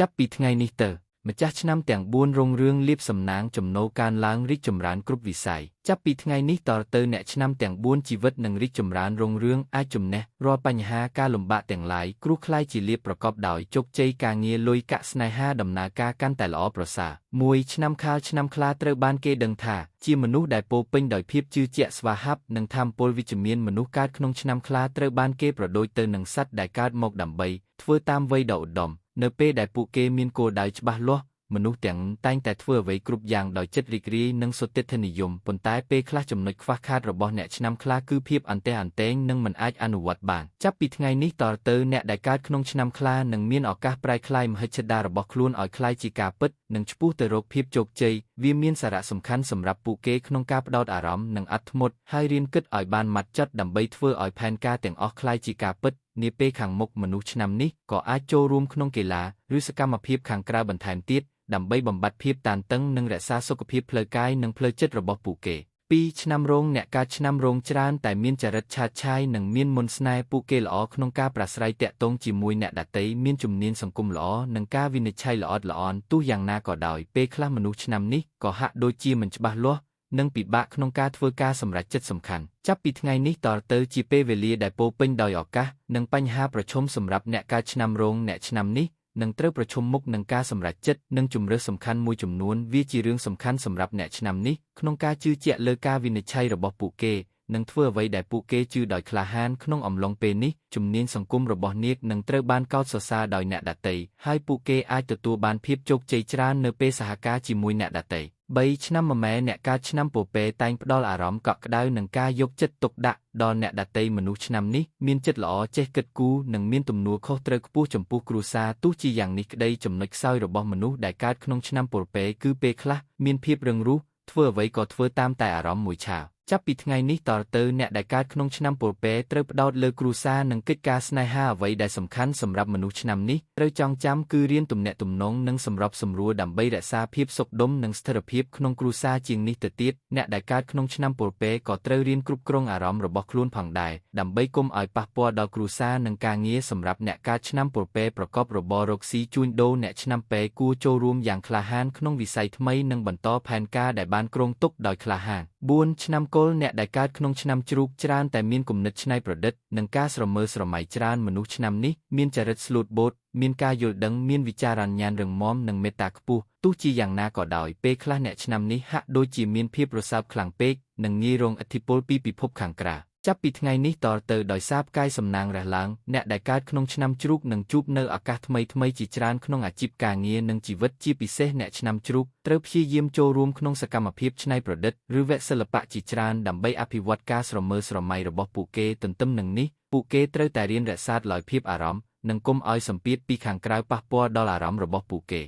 ចាប់ពីថ្ងៃនេះទៅម្ចាស់ឆ្នាំទាំង4រុងរឿងលាភសំណាងចំណូលកើនឡើងរីកចម្រើនគ្រប់វិស័យចាប់ពីថ្ងៃនេះតទៅអ្នកឆ្នាំទាំង4ជីវិតនឹងរីកចម្រើនរុងរឿងអាចជំនះរាល់បញ្ហាការលំបាកទាំងឡាយគ្រោះក្លាយជាលាភប្រកបដោយជោគជ័យការងារលុយកាក់ស្នេហាដំណើរការកាន់តែល្អប្រសើរ1ឆ្នាំខាលឆ្នាំខ្លាត្រូវបានគេដឹងថាជាមនុស្សដែលពោរពេញដោយភាពជឿជាក់ស្វាហាប់និងថាមពលវិជ្ជមានមនុស្សកើតក្នុងឆ្នាំខ្លាត្រូវបានគេប្រដូចទៅនឹងសត្វដែលកើតមកដើម្បីធ្វើតាមវ័យដ៏ឧត្តមនៅពេលដែលពួកគេមានគោលដៅច្បាស់លាស់មនុស្សទាំងតែងតែធ្វើអ្វីគ្រប់យ៉ាងដោយចិត្តរីករាយនិងសុទិដ្ឋិនិយមប៉ុន្តែពេលខ្លះចំណុចខ្វះខាតរបស់អ្នកឆ្នាំខ្លាគឺភាពអន្ទះអន្ទែងនិងមិនអាចអនុវត្តបានចាប់ពីថ្ងៃនេះតទៅអ្នកដែលកើតក្នុងឆ្នាំខ្លានឹងមានឱកាសប្រែក្លាយមហិច្ឆតារបស់ខ្លួនឲ្យក្លាយជាការពិតនិងឆ្ពោះទៅរកភាពជោគជ័យវាមានសារៈសំខាន់សម្រាប់ពួកគេក្នុងការផ្ដោតអារម្មណ៍និងអត់ធ្មត់ហើយរៀនគិតឲ្យបានម៉ត់ចត់ដើម្បីធ្វើឲ្យផែនការទាំងអស់ក្លាយជាការពិតនាពេលខាងមុខមនុស្សឆ្នាំនេះក៏អាចចូលរួមក្នុងកីឡាឬសកម្មភាពខាងក្រៅបន្ថែមទៀតដើម្បីបំបត្តិភាពតានតឹងនិងរក្សាសុខភាពផ្លូវកាយនិងផ្លូវចិត្តរបស់ពួកគេ2ឆ្នាំរោងអ្នកកើតឆ្នាំរោងច្រើនតែមានចរិតឆាតឆាយនិងមានមន្តស្នេហ៍ពួកគេល្អក្នុងការប្រាស្រ័យទាក់ទងជាមួយអ្នកដទៃមានជំនាញសង្គមល្អនិងការវិនិច្ឆ័យល្អិតល្អន់ទោះយ៉ាងណាក៏ដោយពេលខ្លះមនុស្សឆ្នាំនេះក៏ហាក់ដូចជាមិនច្បាស់លាស់និងពិបាកក្នុងការធ្វើការសម្រេចចិត្តសំខាន់ចាប់ពីថ្ងៃនេះតទៅជាពេលវេលាដែលពោរពេញដោយឱកាសនិងបញ្ហាប្រឈមសម្រាប់អ្នកកើតឆ្នាំរោងអ្នកឆ្នាំនេះនឹងត្រូវប្រឈមមុខនឹងការសម្រេចចិត្តនិងជម្រើសសំខាន់មួយចំនួនវាជារឿងសំខាន់សម្រាប់អ្នកឆ្នាំនេះក្នុងការជឿជាក់លើការវិនិច្ឆ័យរបស់ពួកគេនិងធ្វើអ្វីដែលពួកគេជឿដោយក្លាហានក្នុងអំឡុងពេលនេះជំនាញសង្គមរបស់នាគនឹងត្រូវបានកោតសរសើរដោយអ្នកដទៃហើយពួកគេអាចទទួលបានភាពជោគជ័យច្រើននៅពេលសហការជាមួយអ្នកដទៃ3ឆ្នាំមមែអ្នកកើតឆ្នាំពពែតែងផ្ដល់អារម្មណ៍កក់ក្ដៅនិងការយកចិត្តទុកដាក់ដល់អ្នកដទៃមនុស្សឆ្នាំនេះមានចិត្តល្អចេះគិតគូរនិងមានទំនួលខុសត្រូវខ្ពស់ចំពោះគ្រួសារទោះជាយ៉ាងនេះក្តីចំណុចខ្សោយរបស់មនុស្សដែលកើតក្នុងឆ្នាំពពែគឺពេលខ្លះមានភាពរឹងរូសធ្វើអ្វីក៏ធ្វើតាមតែអារម្មណ៍មួយឆាវចាប់ពីថ្ងៃនេះតទៅអ្នកដែលកើតក្នុងឆ្នាំពពែត្រូវផ្ដោតលើគ្រួសារនិងកិច្ចការស្នេហាអ្វីដែលសំខាន់សម្រាប់មនុស្សឆ្នាំនេះត្រូវចងចាំគឺរៀនទំនាក់ទំនងនិងសម្របសម្រួលដើម្បីរក្សាភាពសុខដុមនិងស្ថិរភាពក្នុងគ្រួសារជាងនេះទៅទៀតអ្នកដែលកើតក្នុងឆ្នាំពពែក៏ត្រូវរៀនគ្រប់គ្រងអារម្មណ៍របស់ខ្លួនផងដែរដើម្បីកុំឲ្យប៉ះពាល់ដល់គ្រួសារនិងការងារសម្រាប់អ្នកកើតឆ្នាំពពែប្រកបរបររកស៊ីជួញដូរអ្នកឆ្នាំពែគួរចូលរួមយ៉ាងក្លាហានក្នុងវិស័យថ្មីនិងបន្តផែនការដែលបានគ្រោងទុកដោយក្លាហាន4ឆ្នាំគោលអ្នកដែលកើតក្នុងឆ្នាំជ្រូកច្រើនតែមានគំនិតច្នៃប្រឌិតនិងការស្រមើស្រមៃច្រើនមនុស្សឆ្នាំនេះមានចរិតស្លូតបូតមានការយល់ដឹងមានវិចារណញ្ញាណរឹងមាំនិងមេត្តាខ្ពស់ទោះជាយ៉ាងណាក៏ដោយពេលខ្លះអ្នកឆ្នាំនេះហាក់ដូចជាមានភាពរសើបខ្លាំងពេកនិងងាយរងឥទ្ធិពលពីពិភពខាងក្រៅចាប់ពីថ្ងៃនេះតទៅដោយសារផ្កាយសំណាងរះឡើងអ្នកដែលកើតក្នុងឆ្នាំជ្រូកនឹងជួបនៅឱកាសថ្មីៗជាច្រើនក្នុងអាជីពការងារនិងជីវិតជាពិសេសអ្នកឆ្នាំជ្រូកត្រូវព្យាយាមចូលរួមក្នុងសកម្មភាពច្នៃប្រឌិតឬវគ្គសិល្បៈជាច្រើនដើម្បីអភិវឌ្ឍការស្រមើស្រមៃរបស់ពួកគេទន្ទឹមនឹងនេះពួកគេត្រូវតែរៀនរក្សាឡើយភាពអារម្មណ៍និងកុំឲ្យសម្ពាធពីខាងក្រៅប៉ះពាល់ដល់អារម្មណ៍របស់ពួកគេ